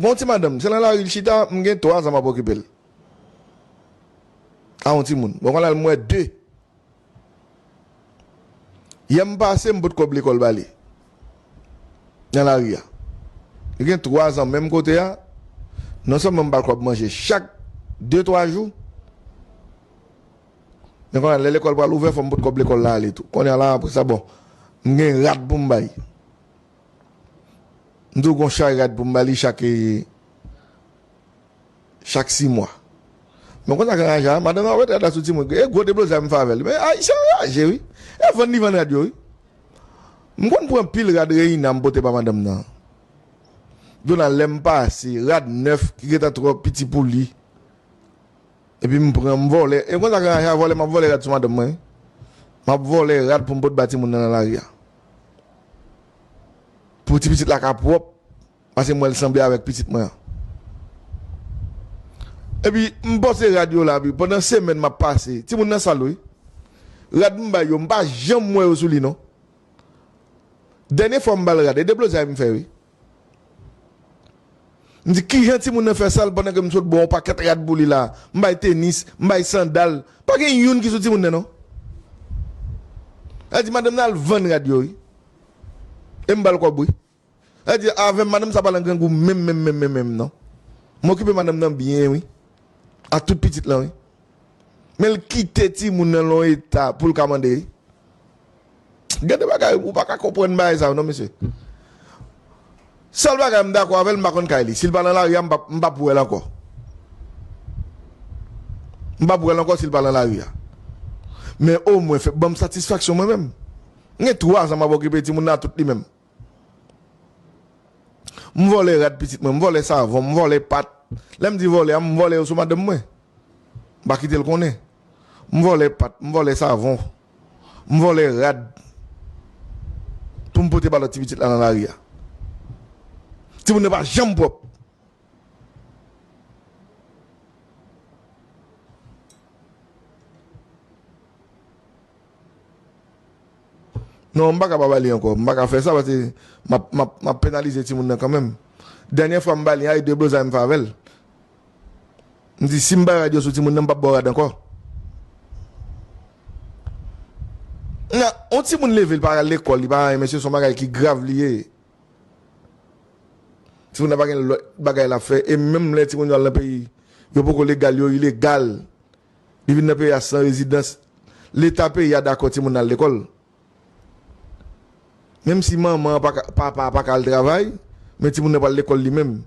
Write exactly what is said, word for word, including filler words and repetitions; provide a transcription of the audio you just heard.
Bon, ti madanm, se nan lari l chita, m gen twa zan m ap okipe l. A yon timoun. Bon, kounye a l mwen de. Yè m pase, m pot kòb lekòl ba li. Nan lari a. Li gen twa zan menm kote a. Non sèlman m ba l kòb manje chak de, twa jou. Men kounye a, lè lekòl pral ouvè, fò m pot kòb lekòl la ale tou. Kounye a la, apre sa, bon, m gen rad pou m bay. M di w gon chay rad pou m ba li chak, e, chak sis mwa. Men konn sa k anraje a, madanm nan wè rad la sou timoun. E gwo deblozay m fè avè l. Men Ayisyen anraje, wi. E vann li vann rad yo, wi. M konn pran pil rad Reina m pote ba madanm nan. Dona lè m pase, rad nèf ki gentan twò piti pou li. Epi m pran, m vòlè. E konn sa k anraje a, vòlè, m ap vòlè rad sou madanm mwen, wi. M ap vòlè rad pou m pot ba timoun nan nan lari a. Pou ti pitit la ka pwòp, paske m wè l sanble avèk pitit mwen an. Epi m pòse rad yo la, epi pandan semèn m ap pase, timoun nan sal, wi. Rad m bay yo, m pa janm wè yo sou li, non. Dènye fwa m ba l rad, e deblozay m fè, wi. M di, "Kijan timoun nan fè sal pandan ke m sot ba w yon pakèt rad pou li la? M bay tenis, m bay sandal. Pa gen youn ki sou timoun nan, non." Sa di, madanm nan al vann rad yo, wi. E m ba l kòb, wi. Sa di, avè m, madanm sa pa nan grangou menm, menm, menm, menm, menm, non. M okipe madanm nan byen, wi. A tout pitit lan, wi. Men l kite timoun nan lan yon eta pou l ka mande, wi. Gen de bagay, ou pa ka konprann bagay sa yo, non, mesye. Sèl bagay m dakò avè l, m pa konn kay li. Si l pa nan lari a, m p ap, m p ap wè l ankò. M p ap wè l ankò si l pa nan lari a. Men omwen, fè, ban m satisfaksyon mwen menm. M gen twa zan m ap okipe timoun nan tout li menm. M vòlè rad pitit mwen, m vòlè savon, m vòlè pat. Lè m di vòlè a, m vòlè yo sou madanm mwen. M pa kite l konnen. M vòlè pat, m vòlè savon, m vòlè rad. Pou m pote ba lòt ti pitit la nan lari a. Timoun nan pa janm pwòp. Non, m pa ka pa ba li ankò. M pa ka fè sa paske m ap, m ap, m ap penalize timoun nan kanmenm. Dènyè fwa m ba li a, e deblozay m fè avè l. M di, "Si m bay rad yo sou timoun nan, m p ap ba w rad ankò." Nan, yon timoun leve, li pa al lekòl, li pa anyen, mesye, se yon bagay ki grav li ye. Timoun nan pa gen lòt bagay l ap fè. E menm lè timoun yo al nan peyi yo poko legal, yo ilegal. Li vin nan peyi a san rezidans. Leta peyi a dakò timoun nan al lekòl. Menm si manman an pa ka, papa a pa ka al travay, men timoun nan pral lekòl li menm.